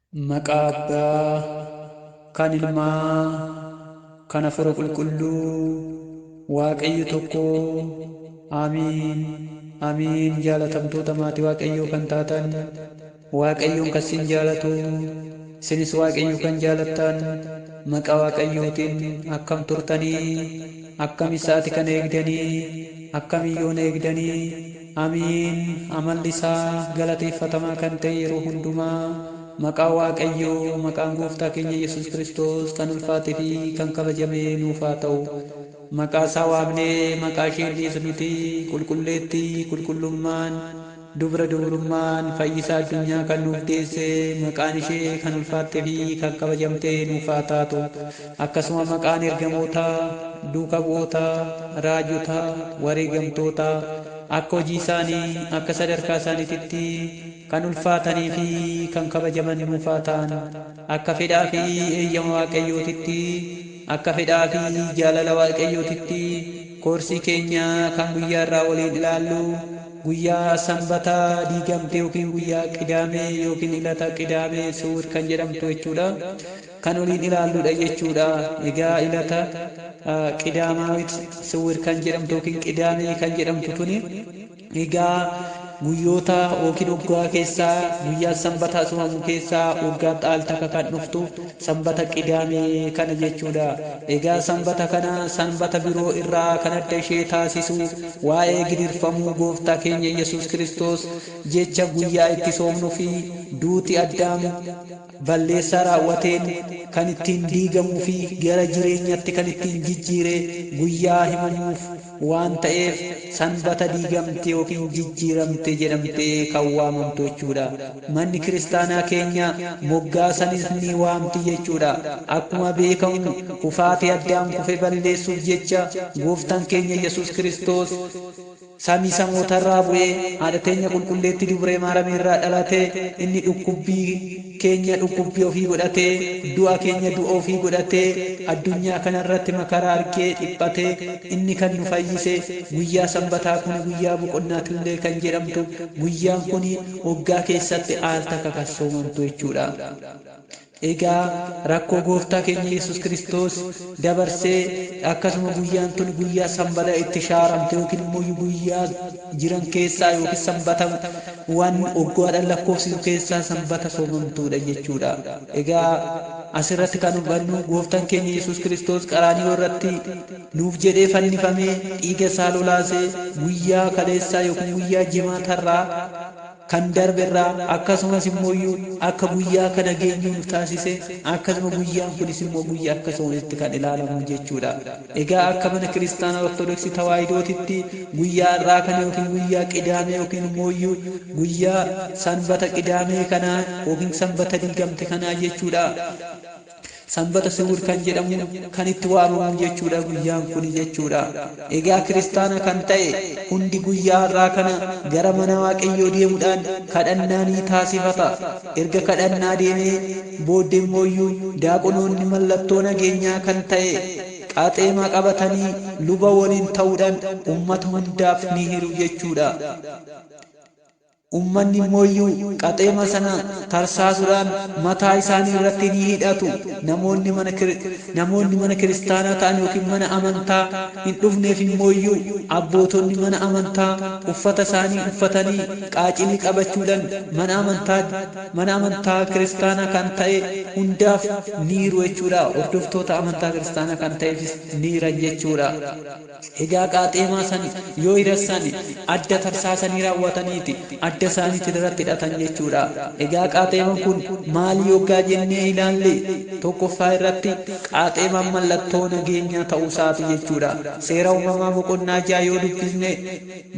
Maqaa Abbaa, kan Ilmaa, kan Hafuura Qulqulluu, Waaqayyo tokko. Amiin. Amiin. Jaalatamtoota maatii Waaqayyoo kan taatan, Waaqayyoon kan sin jaalatu, isinis Waaqayyo kan jaalattan, maqaa Waaqayyootiin akkam turtanii, akkam isaati kan eegdanii, akkam iyyoon eegdanii? Amiin. Amalli isaa galateeffatamaa kan ta'e yeroo hundumaa maqaa Waaqayyoo, maqaan Gooftaa keenya Yesuus Kiristoos kan ulfaatee fi kan kabajame nuuf haa ta'u. Maqaa isaa waamnee maqaa ishee dhiisnuti qulqulleettii qulqullummaan, dubra dubrummaan, fayyisaa addunyaa kan nuuf deesse, maqaan ishee kan ulfaattee fi kan kabajamte nuuf haa taatu. Akkasuma maqaan ergamootaa, duuka bu'ootaa, raajotaa, wareegamtootaa akka hojii isaanii, akka sadarkaa isaaniititti kan ulfaatanii fi kan kabajaman nuuf haa ta'an. Akka fedhaa fi eeyyama Waaqayyootitti, akka fedhaa fi jaalala Waaqayyootitti, koorsii keenya kan guyyaa irraa waliin ilaallu guyyaa Sanbata diigamte yookiin guyyaa Qidaamee yookiin ilata Qidaamee Suur kan jedhamtu jechuudha. Kan waliin ilaalludha jechuudha. Egaa ilata Qidaamaawit Suur kan jedhamtu yookiin Qidaamee kan jedhamtu tuni, egaa guyyoota yookiin waggaa keessaa guyyaa Sanbataa soomamu keessaa waggaa al takka kan dhuftu Sanbata Qidaamee kana jechuudha. Egaa Sanbata kana Sanbata biroo irraa kan adda ishee taasisu waa'ee gidirfamuu Gooftaa keenya Yesuus Kiristoos jecha guyyaa itti soomnuu fi duuti Addaam balleessaa raawwateen kan ittiin diigamuu fi gara jireenyatti kan ittiin jijjiire guyyaa himamuuf waan ta'eef Sanbata diigamte yookiin jijjiiramte jedhamtee kan waamamtu jechuudha. Manni kiristaanaa keenya moggaasanis ni waamti jechuudha. Akkuma beekamu kufaatii Addaam kufe balleessuuf jecha Gooftaan keenya Yesuus Kiristoos samii samootarraa bu'ee haadha teenya qulqulleetti Dubree Maaramii irraa dhalate. Inni dhukkubbii keenya dhukkubbii ofii godhatee, du'a keenya du'a ofii godhatee, addunyaa kanarratti makaraa argee dhiphatee inni kan nu fayyise guyyaa Sanbataa kun, guyyaa boqonnaatillee kan jedhamtu guyyaan kun waggaa keessatti al takka kan soomamtu jechuudha. Egaa rakkoo Gooftaa keenya Yesuus Kiristoos dabarsee, akkasuma guyyaan tun guyyaa Sanbata itti shaaramte yookiin immoo guyyaa jiran keessaa yookiin Sanbata waan waggaadhaan lakkoofsisu keessaa Sanbata soomamtuudha jechuudha. Egaa asirratti kan hubannu Gooftaan keenya Yesuus Kiristoos Qaraaniyoo irratti nuuf jedhee fannifamee dhiiga isaa lolaasee guyyaa kaleessaa yookiin guyyaa Jimaatarraa kan darbe irraa, akkasumas immoo akka guyyaa kana geenyu nu taasise. Akkasuma guyyaan kunis immoo guyyaa akkasumatti kan ilaalamu jechuudha. Egaa akka mana kiristaanaa Ortodoksii Tawaahidootitti guyyaa irraa kana yookiin guyyaa Qidaamee yookiin immoo guyyaa Sanbata Qidaamee kanaa yookiin Sanbata diigamte kanaa jechuudha. Sanbata Siwur kan jedhamu kan itti waamamu jechuudha guyyaan kun jechuudha. Egaa kiristaana kan ta'e hundi guyyaa har'aa kana gara mana Waaqayyoo deemuudhaan kadhannaa ni taasifata. Erga kadhannaa deemee booddee immoo daaqonoonni mallattoo nageenyaa kan ta'e qaxeemaa qabatanii luba waliin ta'uudhaan uummata hundaaf ni hiru jechuudha. Uummanni immoo qaxeema sana tarsaasuudhaan mataa isaanii irratti ni hidhatu. Namoonni mana kiristaanaa ta'an yookiin mana amantaa hin dhufneef immoo abbootonni mana amantaa uffata isaanii uffatanii qaacilii qabachuudhaan mana amantaa kiristaanaa kan ta'e hundaaf ni hiru jechuudha. Hordoftoota amantaa kiristaanaa kan ta'eefis ni hiran jechuudha. Egaa qaaxeemaa sani yoo hidhassan adda tarsaasanii raawwataniiti adda isaaniitti irratti hidhatan jechuudha. Egaa qaaxeemaan kun maali yoggaa jennee ilaalle, tokkoffaa irratti qaaxeemaan mallattoo nageenyaa ta'uu isaati jechuudha. Seera Uumamaa boqonnaa 6 yoo dubbisne,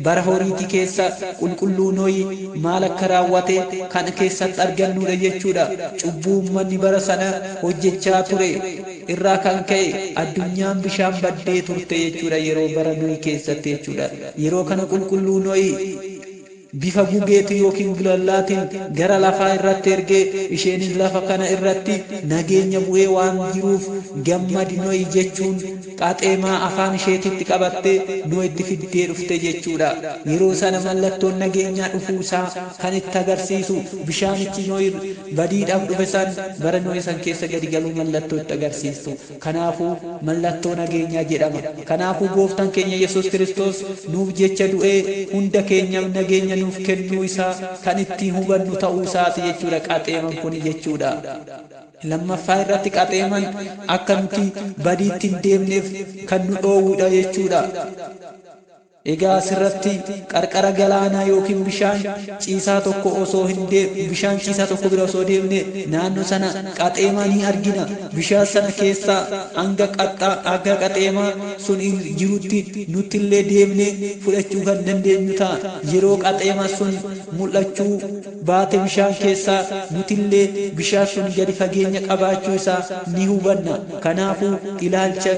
bara horiitii keessa qulqulluu Nohi maal akka raawwate kan keessatti argannudha jechuudha. Cubbuu uummanni bara sana hojjechaa ture irraa kan ka'e addunyaan bishaan baddee turte jechuudha, yeroo bara Nohi keessatti jechuudha. Yeroo kana qulqulluu Nohi bifa gugeetii yookiin gulallaatiin gara lafaa irratti ergee, isheenis lafa kana irratti nageenya bu'ee waan jiruuf gammadi, Nohi, jechuun. qaxeemaa afaan isheetitti qabattee Nohitti fiddee dhufte jechuudha. Yeroo sana mallattoon nageenyaa dhufuu isaa kan itti agarsiisu bishaanichi Nohi badiidhaaf dhufe san bara Nohi san keessa gadi galuu mallattoo itti agarsiistu. Kanaafuu mallattoo nageenyaa jedhama. Kanaafuu gooftaan keenya Yesuus Kiristoos nuuf jecha du'ee hunda keenyaaf nageenya nuuf kennuu isaa kan ittiin hubannu ta'uu isaati jechuudha qaxeeman kun jechuudha. Lammaffaa irratti qaxeeman akka nuti badiitti hin deemneef kan nu dhoowwudha jechuudha. Egaa asirratti qarqara galaanaa yookiin bishaan ciisaa tokko osoo hin bishaan ciisaa tokko bira osoo deemne naannoo sana qaxeemaa ni argina. Bishaan sana keessa hanga qaxeemaa sun jirutti nuti illee deemne fudhachuu kan dandeenyu ta'a. Yeroo qaxeemaa sun mul'achuu baate bishaan keessaa nuti illee bishaan sun gadi fageenya qabaachuu isaa ni hubanna. Kanaafuu ilaalcha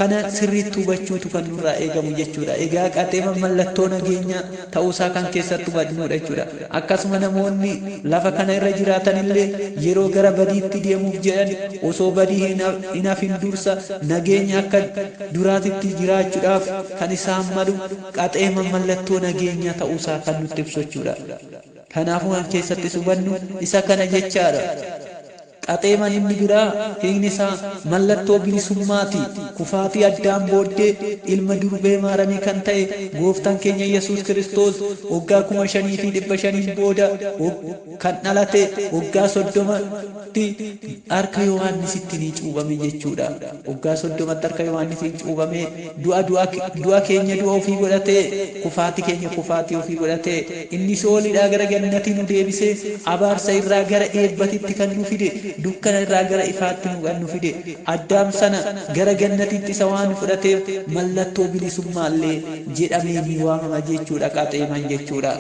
kana sirriitti hubachuutu kan nurraa eegamu jechuudha. Egaa qaxeema mallattoo nageenya ta'uusaa kan keessatti hubannudha jechuudha. Akkasuma namoonni lafa kana irra jiraatan illee yeroo gara badiitti deemuuf jedhan osoo badii hin hafin dursa nageenya akka duraatitti jiraachuudhaaf kan isaan malu qaxeema mallattoo nageenya ta'uusaa kan nutti ibsu jechuudha. Kanaafuu kan keessatti hubannu isa kana jechaadha. Qaxeeman inni biraa hiikni isaa mallattoo bilisummaati. Kufaatii addaan booddee ilma durbee Maaramii kan ta'e gooftaan keenya Yesuus Kiristoos waggaa 5500 booda kan dhalate waggaa 30tti harka Yohaannisitti ni cuuphame jechuudha. Waggaa 30tti harka Yohaannisiin cuuphame du'a keenya du'a ofii godhatee kufaatii keenya kufaatii ofii godhatee inni soolidhaa gara gannatii nu deebisee abaarsa irraa gara eebbatitti kan nu fide dukkana irraa gara ifaatti nu kan nu fide addaam sana gara gannatitti isa waan fudhateef mallattoo bilisummaallee jedhamee ni waamama jechuudha qaxeeman jechuudha.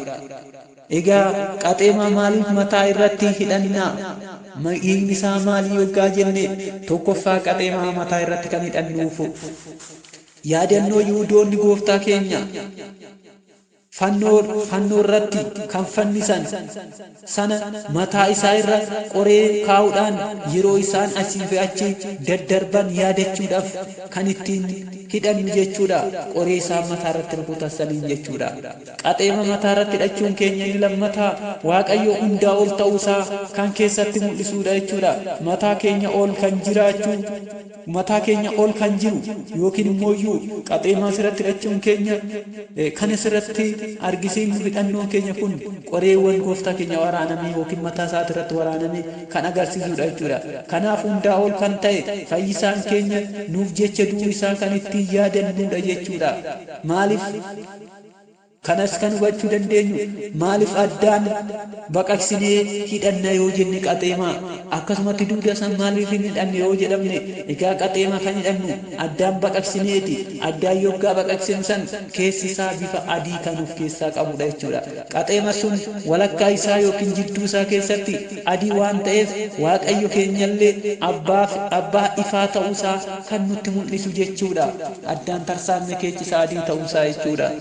Egaa qaxeemaa maaliif mataa irratti hidhannaa? Hiikni isaa maali yoggaa jenne tokkoffaa qaxeemaa mataa irratti kan hidhannuuf yaadannoo Yihuudoonni gooftaa keenya fannoo irratti kan fannisan sana mataa isaa irra qoree kaa'uudhaan yeroo isaan asii fi achi daddarban yaadachuudhaaf kan ittiin hidhannu jechuudha. Qoree isaan mataa irratti rukutan saniin jechuudha. Qaxeema mataa irratti hidhachuun keenya inni lammataa Waaqayyo hundaa ol ta'uusaa kan keessatti mul'isuudha jechuudha. Mataa keenya ol kan jiraachuu mataa keenya ol kan jiru yookiin immoo qaxeemaa asirratti hidhachuun keenya kan asirratti argisiifnu hidhannoon keenya kun qoreewwan gooftaa keenya waraanamee yookiin mataa isaa irratti waraanamee kan agarsiisudha jechuudha. Kanaaf hundaa ol kan ta'e fayyisaan keenya nuuf jecha du'uu isaa kan ittiin yaadannudha jechuudha. Maaliif kanas kan hubachuu dandeenyu maaliif addaan baqaqsinee hidhanna yoo jenne qaxeemaa akkasumatti duuda san maaliif hin hidhanne yoo jedhamne egaa qaxeemaa kan hidhannu addaan baqaqsineeti. Addaan yoggaa baqaqsinu san keessi isaa bifa adii kan of keessaa qabudha jechuudha. Qaxeema sun walakkaa isaa yookiin jidduu isaa keessatti adii waan ta'eef Waaqayyo keenyallee abbaa ifaa ta'uusaa kan nutti mul'isu jechuudha. Addaan tarsaafne keessi isaa adii ta'uusaa jechuudha.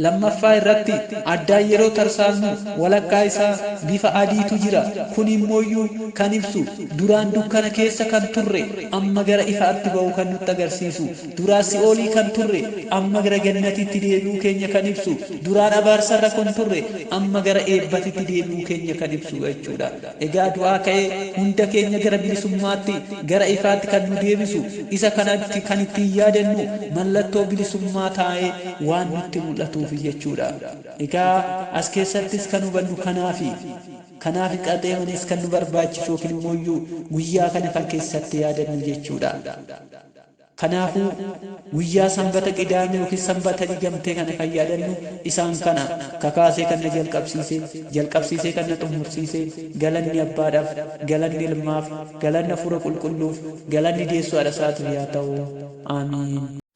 Lammaffaa irratti addaan yeroo tarsaafnu walakkaa isaa bifa adiitu jira. Kun immoo kan ibsu duraan dukkana keessa kan turre amma gara ifaatti ba'uu kan nutti agarsiisu. Duraan si'oolii kan turre amma gara gannatitti deebi'uu keenya kan ibsu. Duraan abaarsarra kan turre amma gara eebbatitti deebi'uu keenya kan ibsu jechuudha. Egaa du'aa ka'ee hunda keenya gara bilisummaatti gara ifaatti kan nu deebisu isa kanatti kan ittiin yaadannu mallattoo bilisummaa taa'ee waan nutti mul'atuuf jechuudha. Egaa as keessattis kan hubannu kanaafi qaxeemanis kan nu barbaachisu yookiin immoo guyyaa kana kan keessatti yaadannu jechuudha. Kanaafuu guyyaa sanbata qidaamee yookiin sanbata digamtee kana kan yaadannu isaan kana kakaasee kan na jalqabsiisee kan na xumursiise galanni abbaadhaaf galanni ilmaaf galanni hafuura qulqulluuf galanni deessoo haadha isaatiif yaa ta'u. Aamiin.